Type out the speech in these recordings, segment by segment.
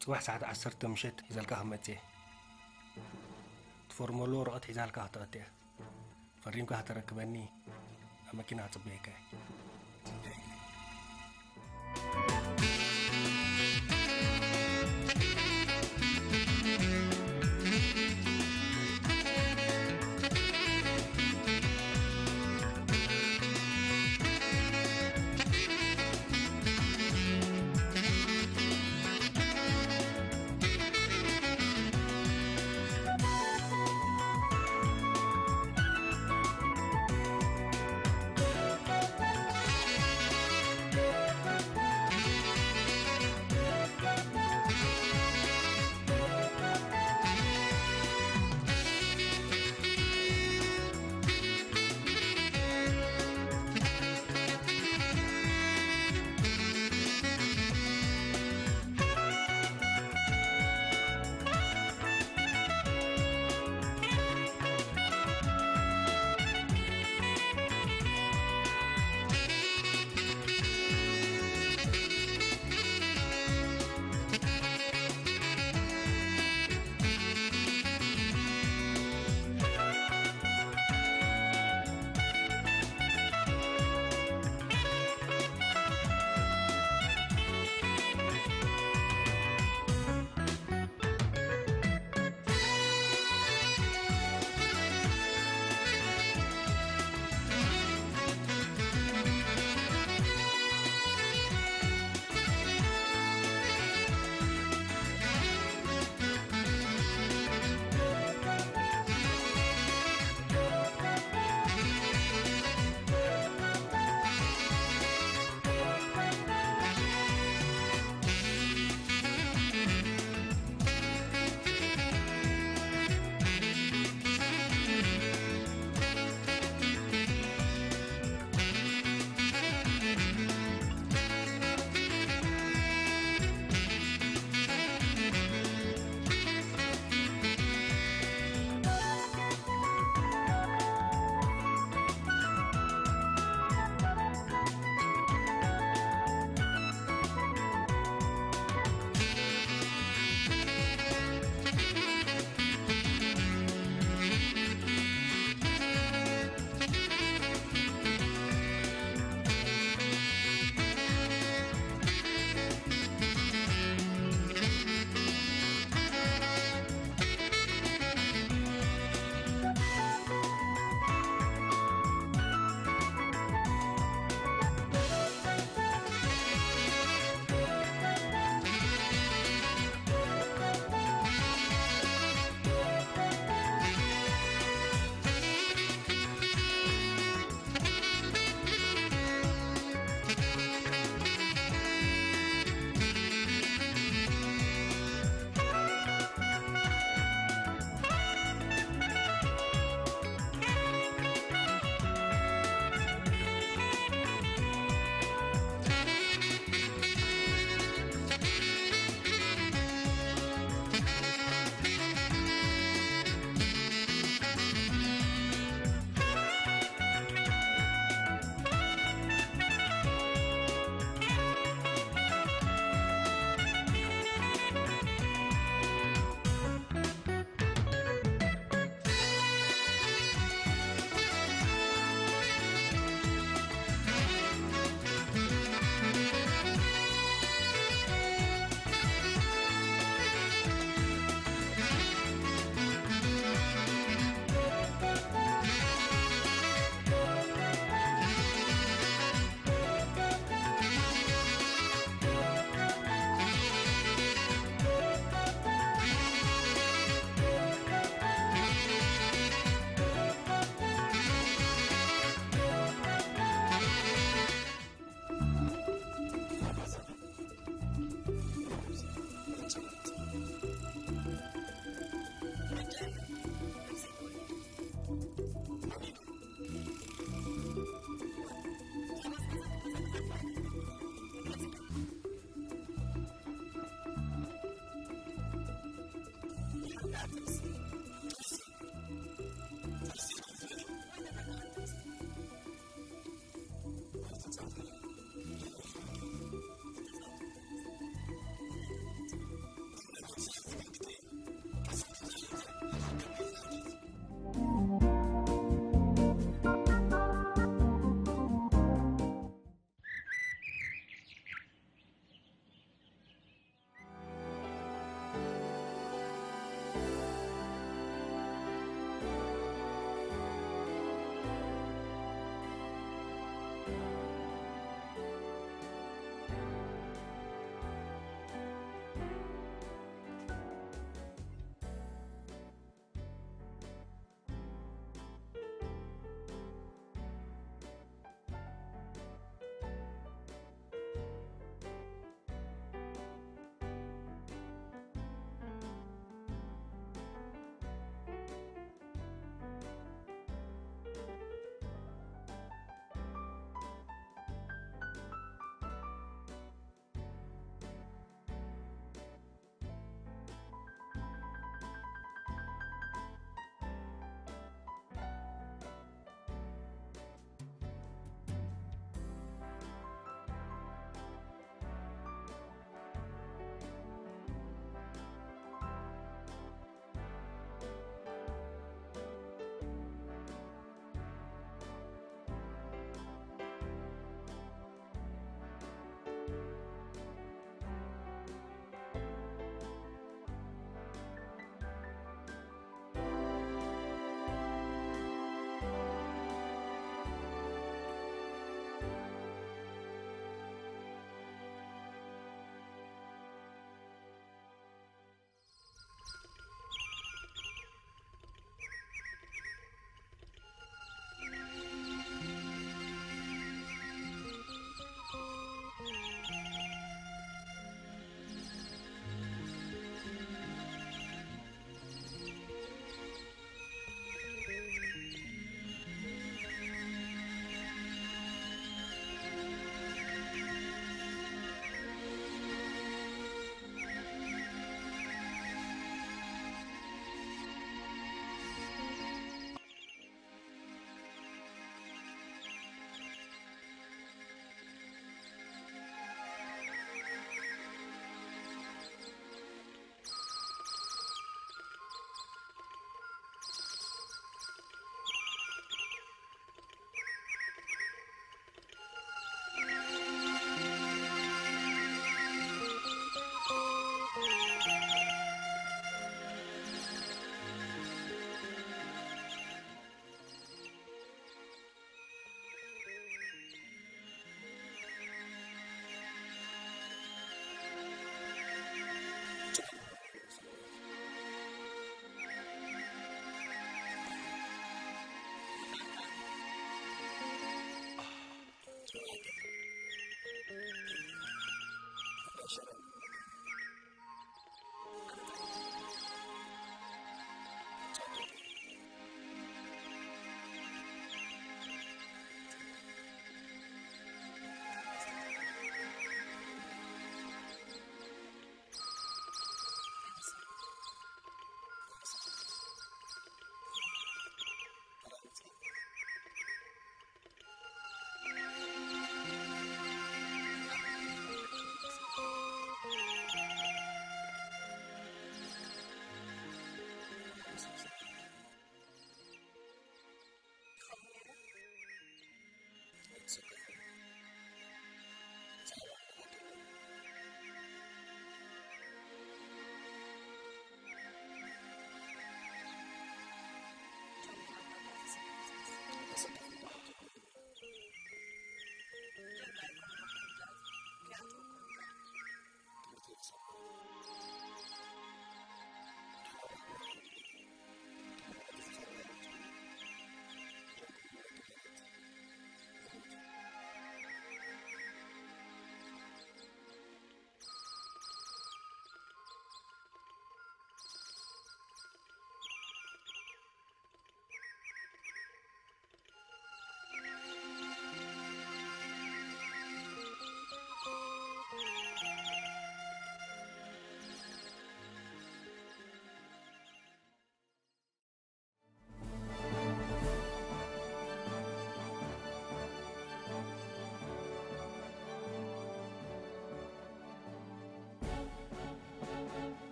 ጽባሕ ሰዓት ዓሰርተ ምሸት ሒዘልካ ክመጽእ እየ። ትፈርመሉ ወረቐት ሒዛልካ ክትኣቱ እያ። ፈሪምካ ከተረክበኒ ኣብ መኪና ክጽበየካ እየ።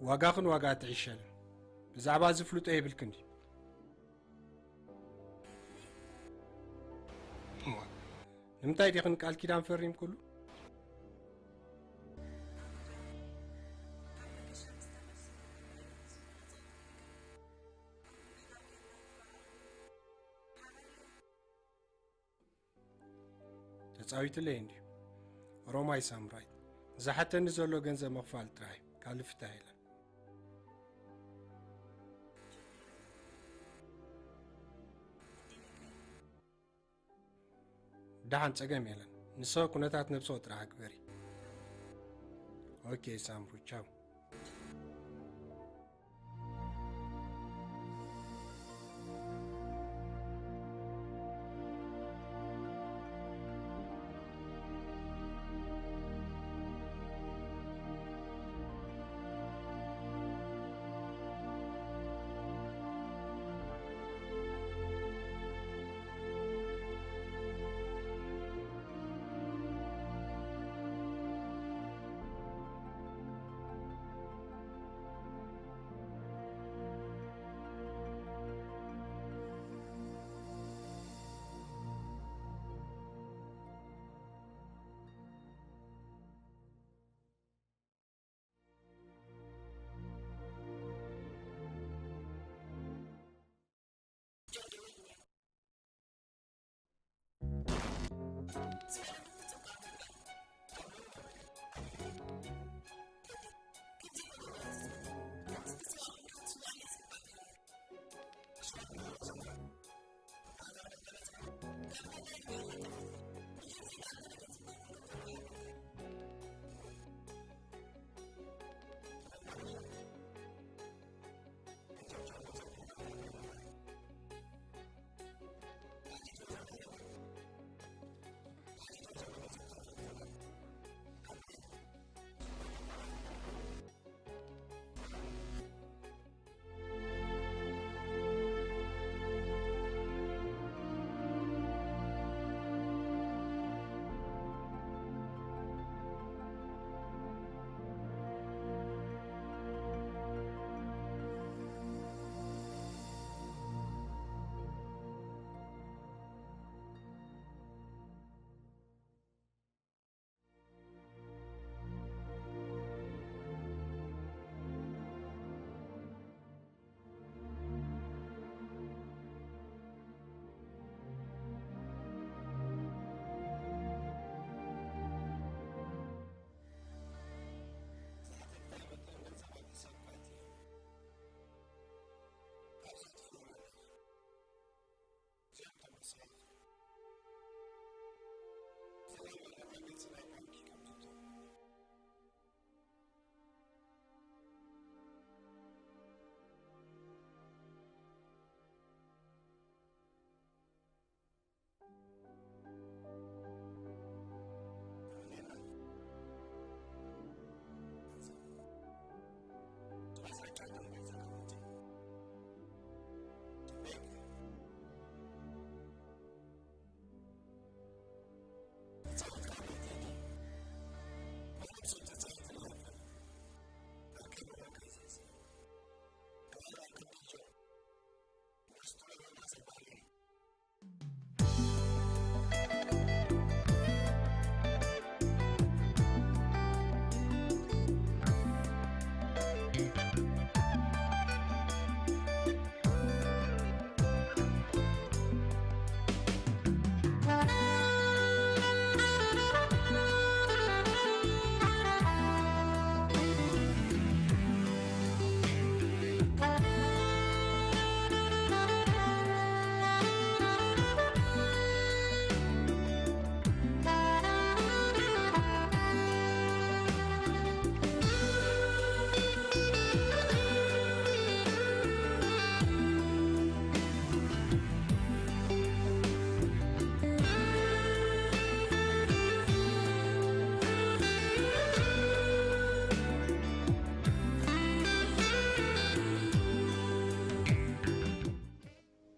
ዋጋኽን ዋጋ ትዕሸልን። ብዛዕባ እዚ ፍልጦ የብልክን ድዩ? እዋ፣ ንምንታይ ዲኽን ቃል ኪዳን ፈሪምክሉ? ተጻዊትለይ እንድዩ። ሮማይ ሳምራይ፣ ዝሓተኒ ዘሎ ገንዘብ ምኽፋል ጥራይ፣ ካልእ ፍታሕ የለን። ደሓን፣ ጸገም የለን። ንስኺ ኩነታት ነብስኺ ጥራሕ ግበሪ። ኦኬ ሳምሩ፣ ቻው።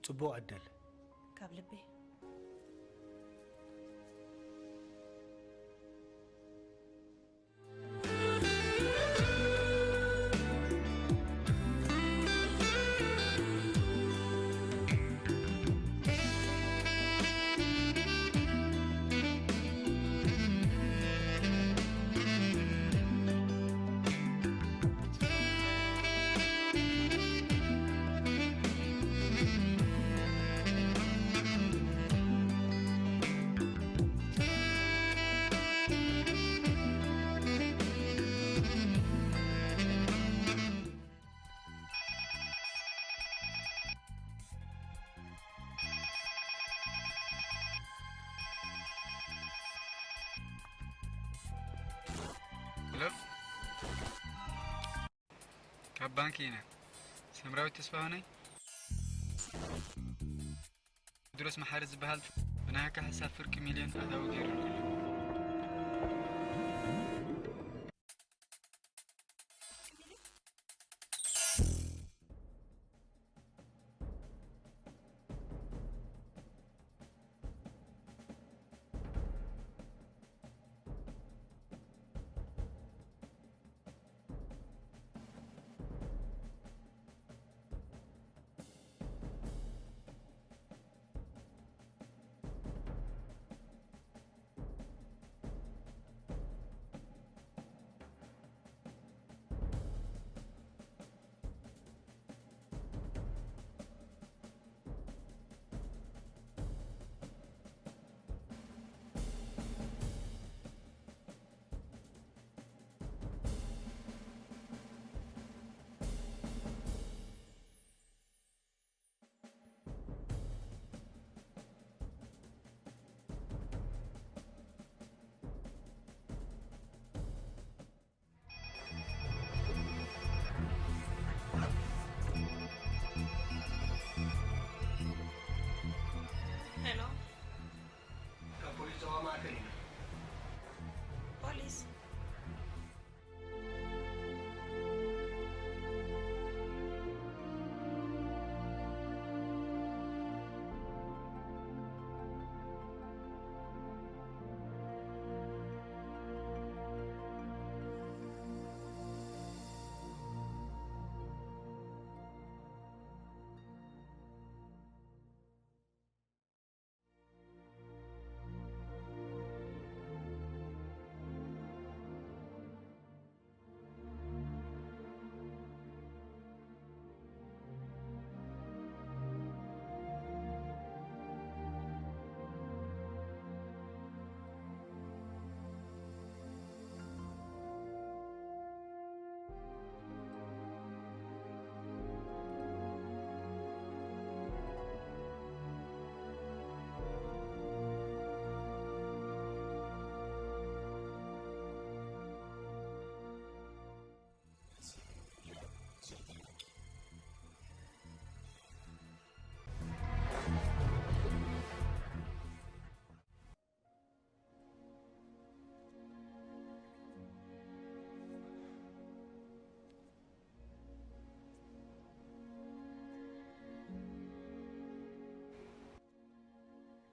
ጽቡቕ ዕድል። ካብ ልቢ። ሄሎ፣ ካብ ባንኪ ኢና። ሰምራዊት ተስፋሁነይ፣ ቴድሮስ መሓሪ ዝበሃል ብናይካ ሕሳብ ፍርቂ ሚልዮን ኣታዊ ገይሩ። ሄሎ፣ ካብ ፖሊስ ዞባ ማእከል ኢና። ፖሊስ?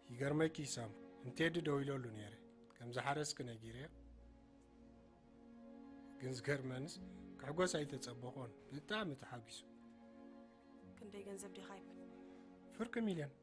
ይገርመኪ ሳም፣ ንቴዲ ደዊለሉ ነይረ፣ ከም ዝሓረስኪ ነጊረዮ። ግን ዝገርመንስ፣ ክሕጎስ ኣይተጸበኾን፣ ብጣዕሚ ተሓጒሱ። ክንደይ ገንዘብ ዲኻ ይብል? ፍርቂ ሚልዮን።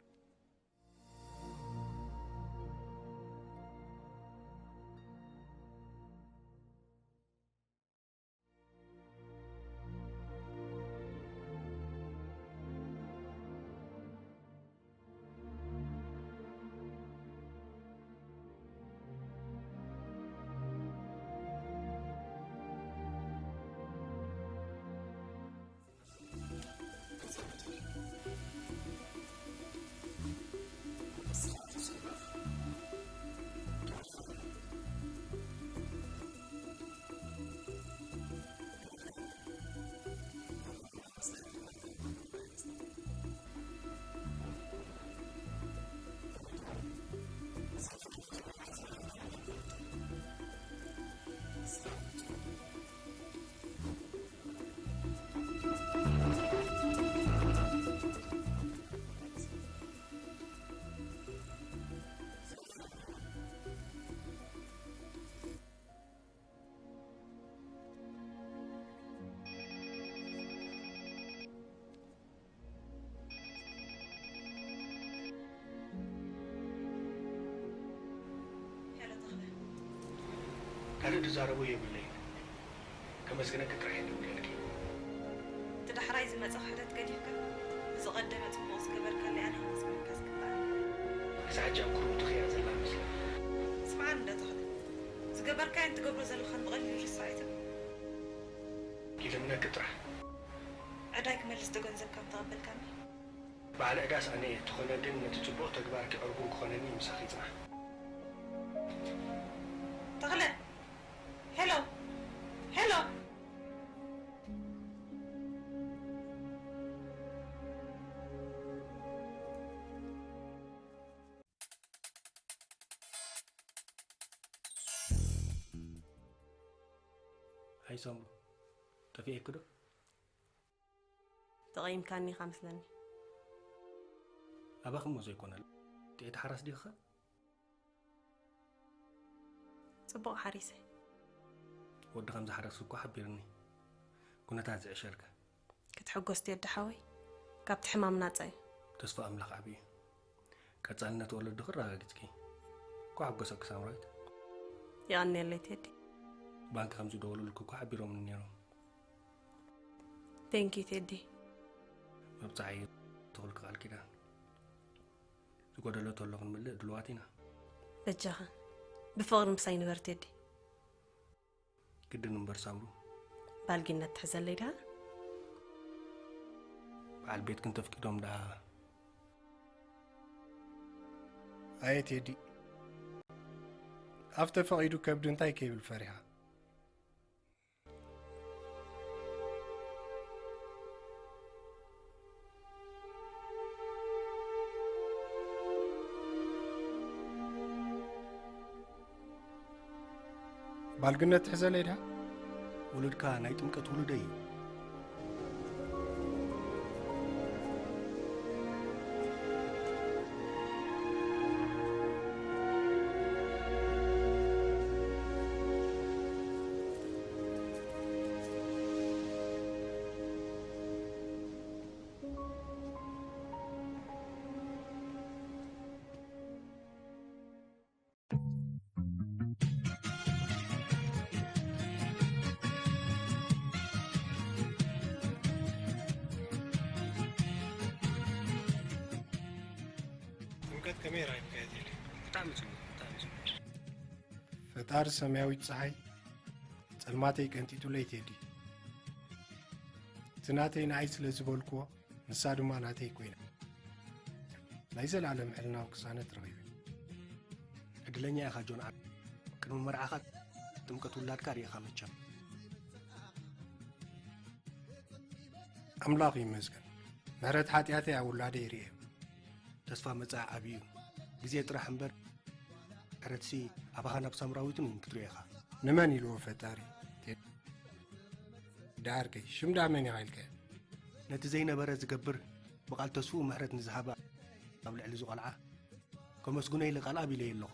ካልእ ዝዛረቦ የብለይን። ከመስግነኪ ጥራሕ እየ ደዊለልኪ። እቲ ዳሕራይ ዝመጸ ክሕደት ገዲፍካ፣ ንዝቐደመ ጽቡቕ ዝገበርካለይ ኣነ ከመስግነካ ዝግባእ። ክሳዕ ሕጂ ኣብ ኩርምትኺ እያ ዘላ መስለኒ። ስምዓኒ እንዶ ተኽለ፣ ዝገበርካዮን ትገብሮ ዘለኻን ብቐሊሉ ይርሳዕ እዩ ትብል? ይልምነኪ ጥራሕ። ዕዳይ ክመልስ ዶ ገንዘብካ ምተቐበልካኒ? በዓል ዕዳስ ኣነ እየ፣ እንተኾነ ግን ነቲ ጽቡቕ ተግባርኪ ዕርጉም ክኾነኒ ምሳኺ ይጽናሕ። ተኽለ! ሄሎ! ሄሎ! ሃይ ሳምሩ፣ ጠፊኤኪ ዶ? ተቐይምካኒ ኢኻ መስለኒ። ኣባኺ እሞ ዘይኮነ፣ ጥዒት ሓራስ ዲኺ? ጽቡቕ ሓሪሰ። ወዲ ከም ዝሓረስኪ እኮ ሓቢርኒ። ኩነታት ዝዕሸልካ። ክትሕጎስ ቴዲ ሓወይ፣ ካብቲ ሕማም ናጻ እዩ። ተስፋ ኣምላኽ ዓቢ እዩ። ቀጻልነት ወለድኺ ኣረጋጊጽኪ። እኳ ሓጎሰኪ ሳምራዊት። የቐንየለይ ቴዲ። ባንክ ከም ዝደወሉልኪ እኮ ሓቢሮምኒ ነይሮም። Thank you ቴዲ። መብጽዓ እየ ዝኣተኹልኪ ቃል ኪዳን። ዝጎደሎ ተሎ ክንምልእ ድሉዋት ኢና። በጃኻ፣ ብፍቕሪ ምሳይ ንበር ቴዲ። ግድን እምበር ሳምሩ። ባልጊነት ትሕዘለይ ደኣ? በዓል ቤትክን ተፍቂዶም ደኣ? ኣየ ቴዲ፣ ኣፍ ተፈቒዱ ከብዲ እንታይ ከይብል ፈሪሃ? ባልግነት ትሕዘለይ ድያ? ውሉድካ ናይ ጥምቀት ውሉደይ እዩ። ጥምቀት ከመይ ራእይካዮ ቴዲ? ብጣዕሚ ጽቡቕ፣ ብጣዕሚ ጽቡቕ። ፈጣሪ ሰማያዊት ጸሓይ ጸልማተይ ቀንጢጡለይ ቴዲ። እቲ ናተይ ንዓይ ስለ ዝበልክዎ፣ ንሳ ድማ ናተይ ኮይና። ናይ ዘለኣለም ሕልናዊ ቅሳነት ረኺበ። ዕድለኛ ኢኻ ጆን ዓር። ቅድሚ መርዓኻ ጥምቀት ውላድካ ርኢኻ መቸም። ኣምላኽ ይመስገን። ምሕረት ሓጢኣተይ ኣብ ውላደይ ርእየ። ተስፋ መጻኢ ዓብዩ እዩ። ግዜ ጥራሕ እምበር፣ ሕረትሲ ኣባኻን ኣብ ሳምራዊትን እውን ክትሪኦ ኢኻ። ንመን ኢልዎ ፈጣሪ? ቴ-፣ ደዓርከይ፣ ሽም ደኣ መን ኢኻ ኢልካዮ? ነቲ ዘይነበረ ዝገብር፣ ብቓል ተስፍኡ ምሕረት ንዝሃበ ኣብ ልዕሊ ዝቖልዓ፣ ከመስግኖ ኢለ ቃል ኣቢለዮ ኣለኹ።